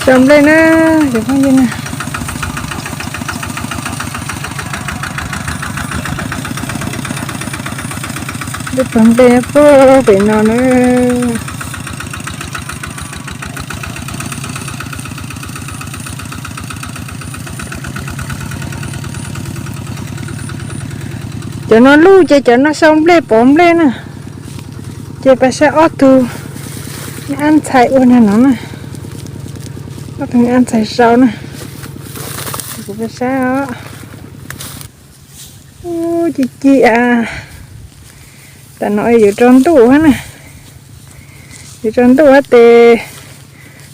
Sau nplej na, cov phooj ywg na. Lub pawg nplej puag pem no na. Cov no luj ces cov no sau nplej pov nplej na. Ces pab saib ob tug me ab ntxhais ua na no na. Ob tug me ab ntxhais sau na. Kuv pab saib os. Ci ci a. Tam no yuav tsaus ntuj hab na. Yuav tsaus ntuj hab tes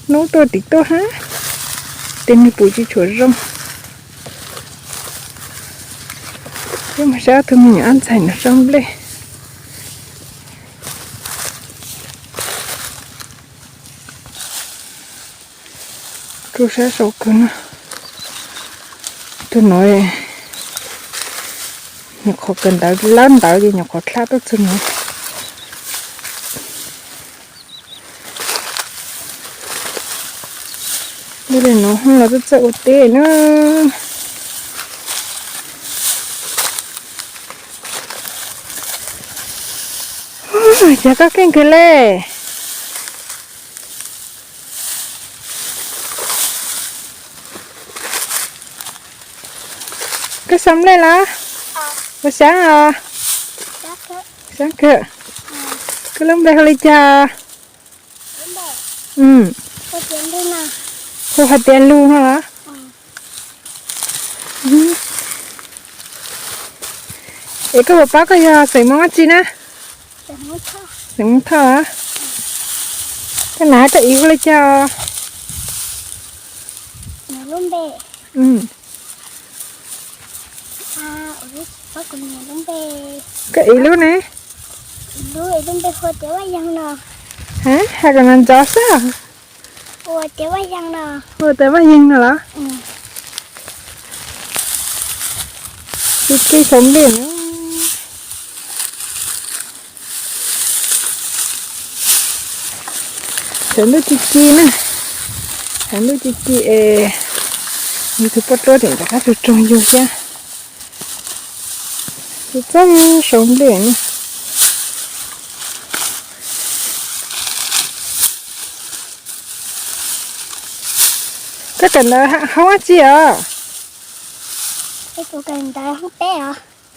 hnub tuaj tim tuaj hab, tes nws pum tsis tshua zoo. Peb mus saib ob tug me nyuam ab ntxhais no sau nplej. Rau sab saum kawg no. Tus no nyuam qhuav kawm ntawv lab ntawv ces nyuam qhuav dlhab tuaj txug no. Li no hoob los tuaj txawj ua teb na. Cas koj keej kawg le. Koj sau nplej los? Ua xyab os. Xyab kawg. Koj lub npe hu li cas? Hu hais tias Lug no los? Es koj puas paub koj yog xeem Hmoob dab tsi na? Xeem Hmoob Thoj los? Koj nam koj txiv hu li cas os? Koj txiv lub ne? Ha, hais kom ntxov xwb. Hu tias Vaj Yeeg no los? Ci ci saum nplej na. Sawv ntuj ci ci na. Sawv ntuj ci ci es yus tus poj duab tseem rov qab tsaug tsaug yug thiab. Txog txog saum nplej na. Koj kawm ntawv hoob dab tsi os?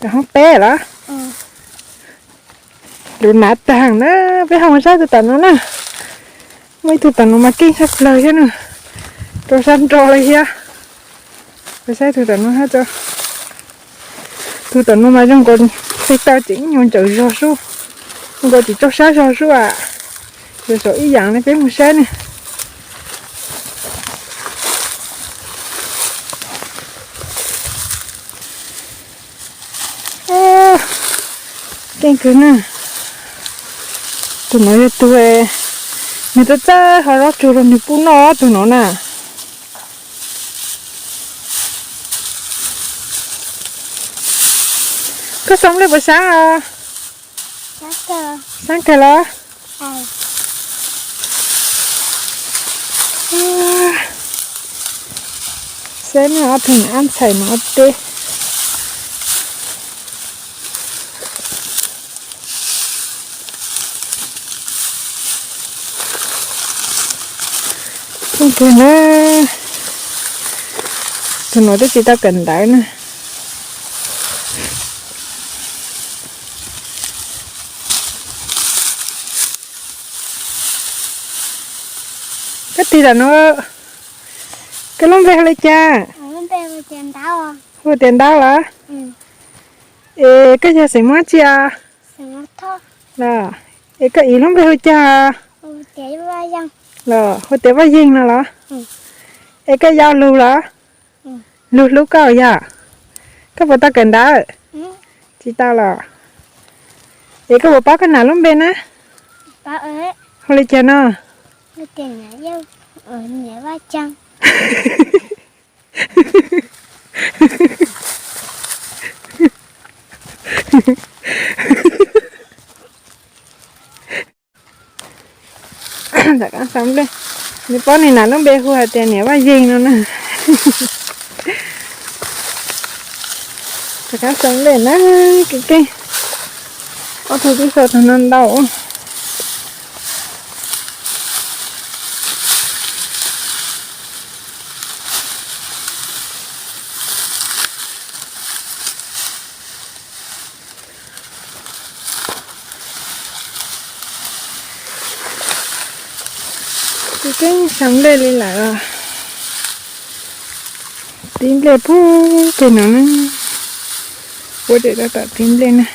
Kawm hoob peb los? Lus hnav tag na, peb ho mus saib tus tom no na. Muaj ib tug tom no mas keej tshaj plaws thiab na, rau sab nro li thiab. Peb saib tus tom no, tus tom no mas zoo nkaus txhais tau tseem ib nyuag ncaws zog sub, zoo nkaus tseem tsaug sab zog sub a. Yog saum ib yam li peb mus saib ne. Keej kawg na. Tus no yog tus nws txawj txawj ho zaub tsuag rau nws pub noj tus no na. Koj xoo nplej puas sab os? Sab kawg los? Saib no ob tug ab ntxhais no ob teb. Tus no twb tsis tau kawm ntawv na. Koj tig tam no, koj lub npe hu li cas? Hu tias Ntaub los? Es koj yog xeem Hmoob tsi? Los, es koj ib lub npe hu cas? Los hu tias Vaj Yeeg no los? Es koj yau lug los? Lug hlub koj yog? Koj puas tau kawm ntawv? Tsis tau los? Es koj puas paub koj nam lub npe na? Hu li cas no? Nws paub nws nam lub npe hu hais tias niam Vaj Yeeg no na. Rov qab xav nplej na, keej keej. Ob tug twb sau tag no ntau. Keej keej xav nplej li lawm. Tib nplej puag pem no na. Ua dej tab tom tib nplej na.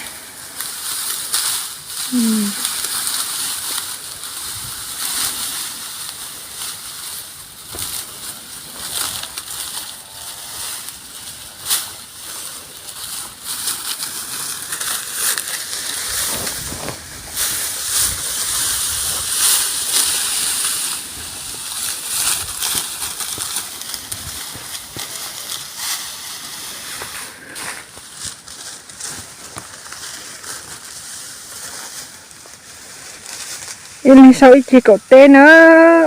Ib leeg sau ib ceg kaum teb na,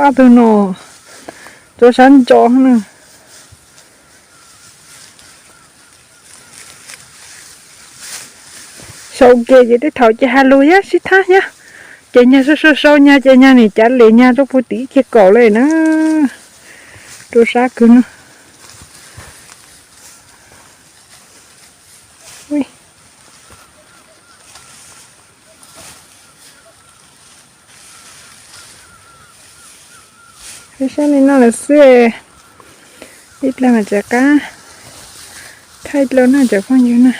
ob tug no, rau sab ntso na. Sau ke ces tej thaum ces has lus thiab sib thab thiab, ces nyag sau sau sau nyag ces nyag nim cav les nyag rau puag tim ib ceg kaum li na, rau sab kawg no. Saib li no lawm xwb, ib pliag mas rov qab thaij dlua no cov phooj ywg na.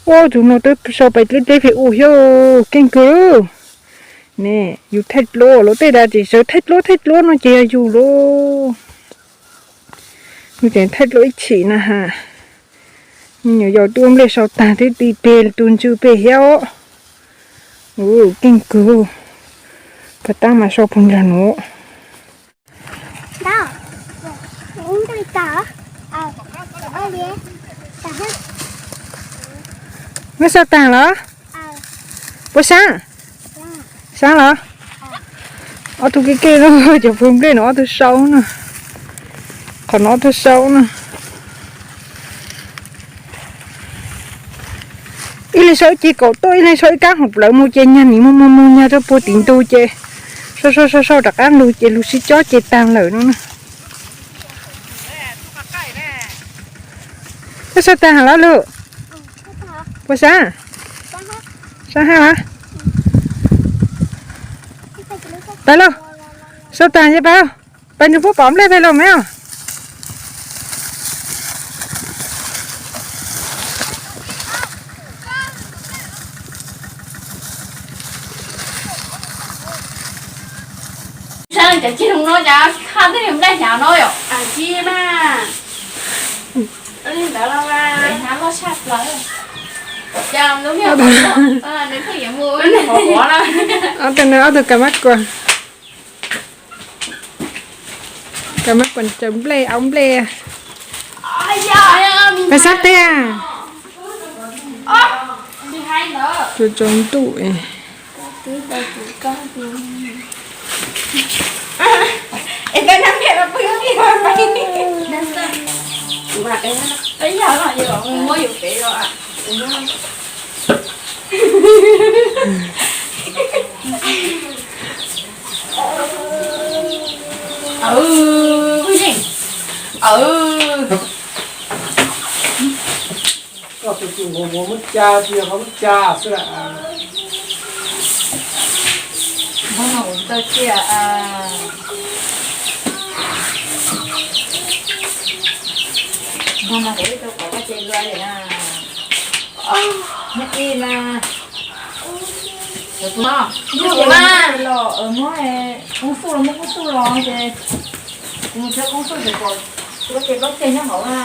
Ua tus no twb sau pais dleb dleb pem u xyov, keej kawg. Ne, yus thaij dlua los tej dag tsis sawv thaij dlua thaij dlua no ces yog yus lauj. Yus tseem thaij dlua ib chim na ha. Me nyuam yaus twb ua nplej sau tag twb ti peg tus ntsws pem thiab os. Keej kawg. Puag ta mas sau puag nrag nuav. Muab sau tag los? Puas sab? Sab los? Ob tug keej keej no, cov puag nplej no ob tug sau na. Qhov no ob tug sau na. Ib leeg sau ib ceg kaum tuaj, ib leeg sau ib kab hauv plawv mus ces nyag nim muag muag muag nyag rau puag tim ntug ces sau sau sau sau rov qab lug ces lug sib cob ces tag lawm no na. Koj sau tag hab los lug? Puas sab? Sab hab los? Pab lauj, sau tag ces pab lauj, pab nws puab pom nplej peb lauj me os. Saib cov ceg no cas tsis khaj tej niag nplej hnyav no yom, a ci na. Li ntawd los mas hnyav loj tshaj plaws. Cas lub niag, nws pheej yuav mus ua niag qhuav qhuav na. Ob tug no ob tug kas mab kuas, kas mab kuas tsaws nplej, aub nplej. Peb sab tiag. Tsaus ntuj. Koj tus tus nqus nqus muab ca tias qhov muab ca xwb. Muab nqus tau cia. Muab koob xub los, muab koob xub los ces kuv mus tshawb koob xub ces pom kuv ces plaub ceg nyob hauv na.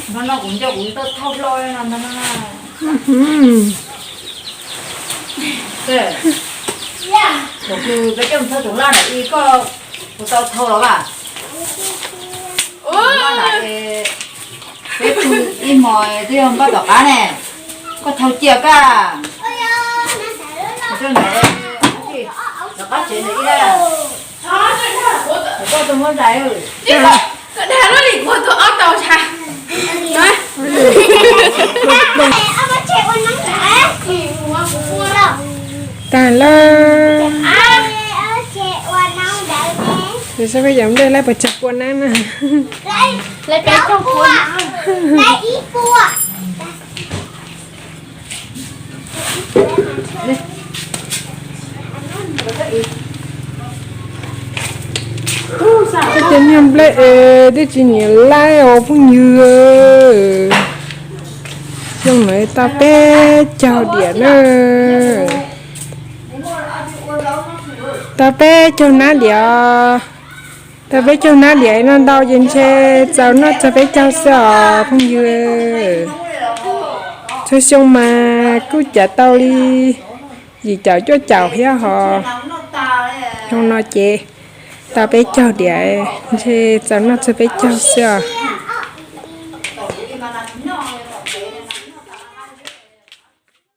Ntawm no kuv nco kuv tau thauj hlo no ntag. Thaum kws peb coj mus thauj tus laj ntawm ib koj, kuv tau thauj los vas. Peb tug ib hmos twb yog npaj tom qab ne, koj thauj cia kaj. Tom qab tsev ntawm ib, koj tau muab zais. Tag lawm. Ces saib peb cov nplej lawv puas tsawg pua nab na. Peb cov niag nplej es twb tsis nyiam laib os phooj ywg. Xyoo no tau peb caug diam na. Tau peb caug nab diam. Tau peb caug nab diam no ntau ces ntshe txaus noj txog peb caug xwb os phooj ywg. Txhua xyoo mas kuj cav tau li yim caum cuaj caum thiab hos. Xyoo no ces tau peb caug diam, ntshe txaus noj txog peb caug xwb os.